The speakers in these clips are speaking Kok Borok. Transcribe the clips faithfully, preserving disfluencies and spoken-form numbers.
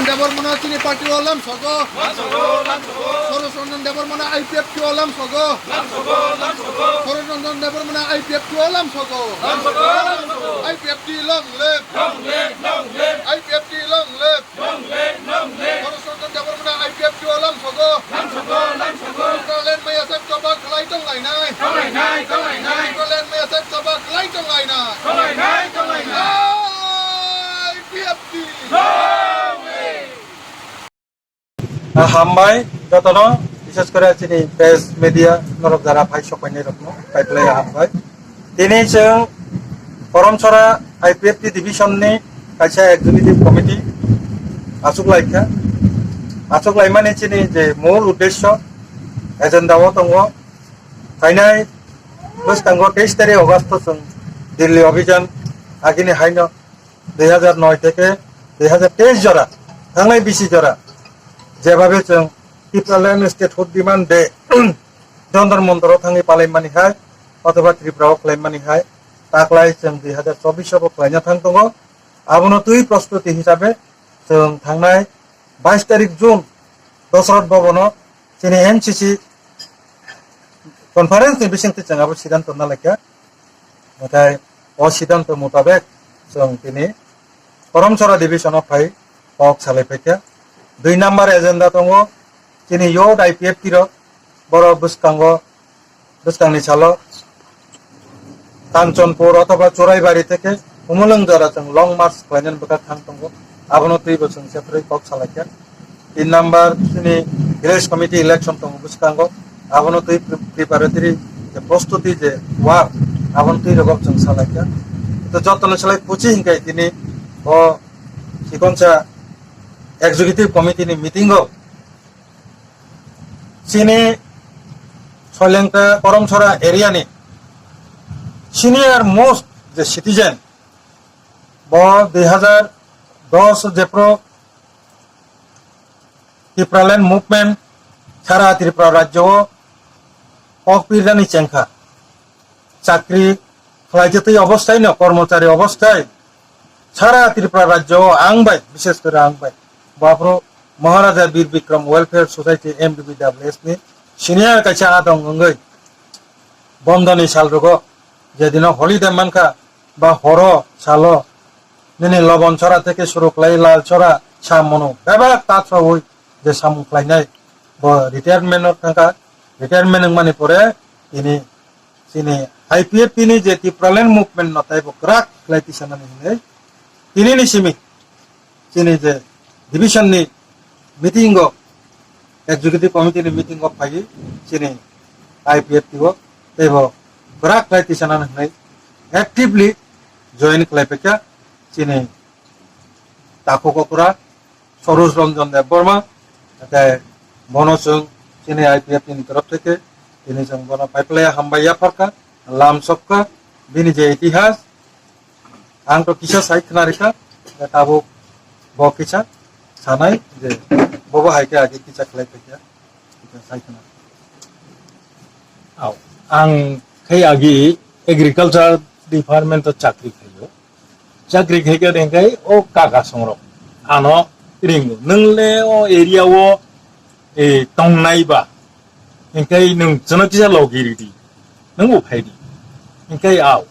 Debbarmano chini party o lam sogo. Soros Ranjan Debbarmano I P F T o lam sogo. Soros Ranjan Debbarmano I P F T o lam sogo. I P F T long live. I P F T long live. Soros Ranjan Debbarmano I P F T o lam sogo. Tipraland maya sak choba khlai tong lainai. Tipraland maya sak choba khlai tong lainai. I P F T. Ah, hambai jotono, bishes kore chini press media norok jara phai sokpainai rokno, phai phlai hambai. Tini chwng Korom Sora I P F T division ni kaisa executive committee achuk laikha. Achuk laimani chini je mul uddesyo agenda o tongo. Phainai bwskango teis tarik August o chwng Delhi obhijan agini haino dui hajar noi theke dui hajar teis jora, thangnai bisi jora, jebabe chwng Tipraland Statehood Demand Day Jantar Mantar o thangwi palaimani hai, othoba Tripura o khlaimani hai, taklai chwng dui hajar chobbish o bo khlaina thang tongo. Abono twi prostuti hisabe chwng thangnai bais tarik June Dosrat Bhavan o chini N C C conference ni bisingtwi chwng abo siddhanto nalaikha. Nathai o siddhanto mutabek chwng tini Korom Sora division o phai kok salai phaikha. Dui number agenda tongo chini youth I P F T rok, borok bwskango, bwskangni salo Kanchanpur othoba Churaibari theke Umulwng jora chwng long march khlainani bwkha thang tongo. Abono twibo chwng separate kok salaikha. Tin number chini village committee election tongo bwskango. Abono twi pre-, preparatory je prostuti je work, abono twi rogop chwng salaikha. To jotono salai puchi hinkai tini o chikonsa executive committee ni meeting o chini Soilengta Korom Sora area ni senior most je citizen bo dui hajar dos jephru Tipraland movement sara Tripura rajyo o kok pirnani chengkha. Chakri khlaijatwi obosthai no, kormochari obosthai sara Tripura rajyo o ang bai, bishes kore ang bai, bo aphuru Maharaja Bir Bikram Welfare Society, M B B W S ni senior kaisa adong wngwi bondoni sal rogo, jedino holiday mankha ba horo salo nini Lobon Sora theke suru khlai Lal Sora samung bebak tatsawi je samung khlainai, bo retirement o thangkha. Retirement wngmani pore tini chini I P F T ni je Tipraland movement no taibo kwrak khlai tisanani hinwi tini ni simi chini je division ni meeting o, executive committee ni meeting o phaiwi chini I P F T o teibo kwrak khlai tisanani hinwi actively join khlai paikha chini takhuk okra Sarosh Ranjan Debbarma, tei bono chwng chini I P F T ni torof theke tini chwng bono paiplaya hambai yapharkha, lam sokha, bini je itihas, ang to kisa sai khna rikha, tei tabuk bo kisa sanai je bobo hai khe age kisa khlai phaikha, kisa sai khna. Au, ang khai agi agriculture department o chakri khaio. Chakri khai khe hingkai o kaka songrok ano ringo. Nwng le o area o, e, tongnai ba, hingkai nwng chwno kisa logi ridi, nwng bo phai di. Hingkai au,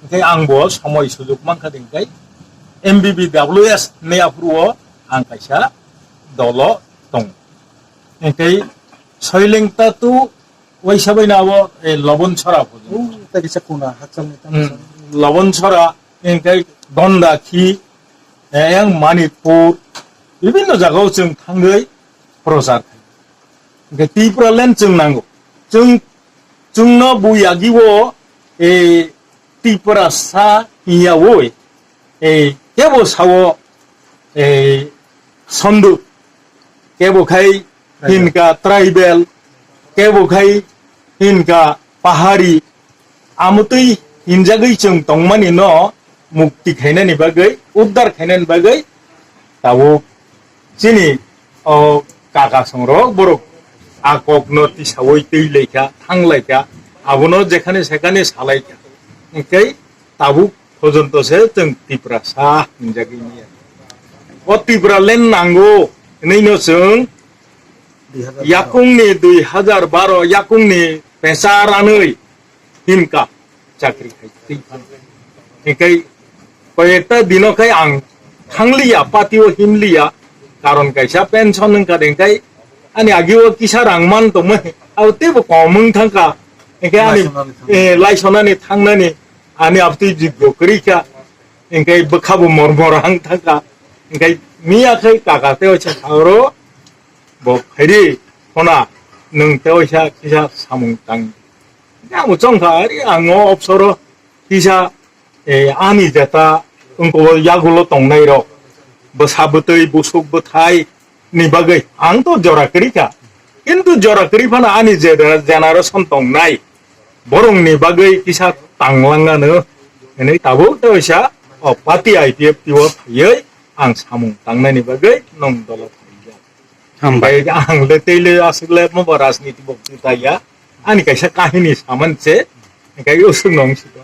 hingkai ang bo somoi sujuk mankha de, hingkai M B B W S ni aphuru o ang kaisa dolo tongo. Hingkai Soilengta tu waisa bai na abo, e, Lobon Sora pho. O, tei kisa kuna hakchal ni tamo. Hmm. Lobon Sora, hingkai Gondakhi, e, yang Manipur, bibhinno jagao chwng thangwi prochar khai. Hingke Tipraland chwng nango. Chwng, chwngno bui agi o, e, Tiprasa hinya woi, e, kebo sao, e, Sondu, kebo khai hinka tribal, kebo khai hinka pahari, amotwi hinjagwi chwng tongmani no mukti khainani bagwi, uddar khainani bagwi tabuk chini o kaka songrok borok a kokno tisawi twi laikha, thang laikha, abono jekhane sekhane salaikha. Hingke tabuk pojonto se chwng Tiprasa hinjagwi manya. O Tipraland nango hinwi no chwng yakungni dui hazar baro yakungni pesa ranwi himka chakri khai twi phano. Hinkhe koyekta dino khai ang thangliya, party o himliya, karon kaisa pension wngkha de, hinkhe ani agio kisa rang man tongmani, abo teibo kom wng thangkha, hinkhe ani, laisonani thang- eh, laisonani thangnani ani abtwi jiggo kwrwi kha, hinkhe bwkhabo mor mor ang thangkha, hinkhe miya khai kaka tei waisa kha oro, bo phairi khona nwng tei waisa kisa samung tang. Ang bo chongkha, ari ang o opsoro kisa, eh, ani jeta wngkho yagulo tongnai rok, bwsa bwtwi, busuk bwthai ni bagwi ang to jora kwrwi kha. Kintu jora kwrwi phano ani je generation tongnai borok ni bagwi kisa tanglang ano hinwi tabuk tei waisa o party I P F T o phaiwi ang samung tangnani bagwi nwng dolo phaijak. Hambai. Bai ang le tei le aswk le mo bo rajniti bo kwtaiya. Ani kaisa kahini saman se, kai usung nong si to.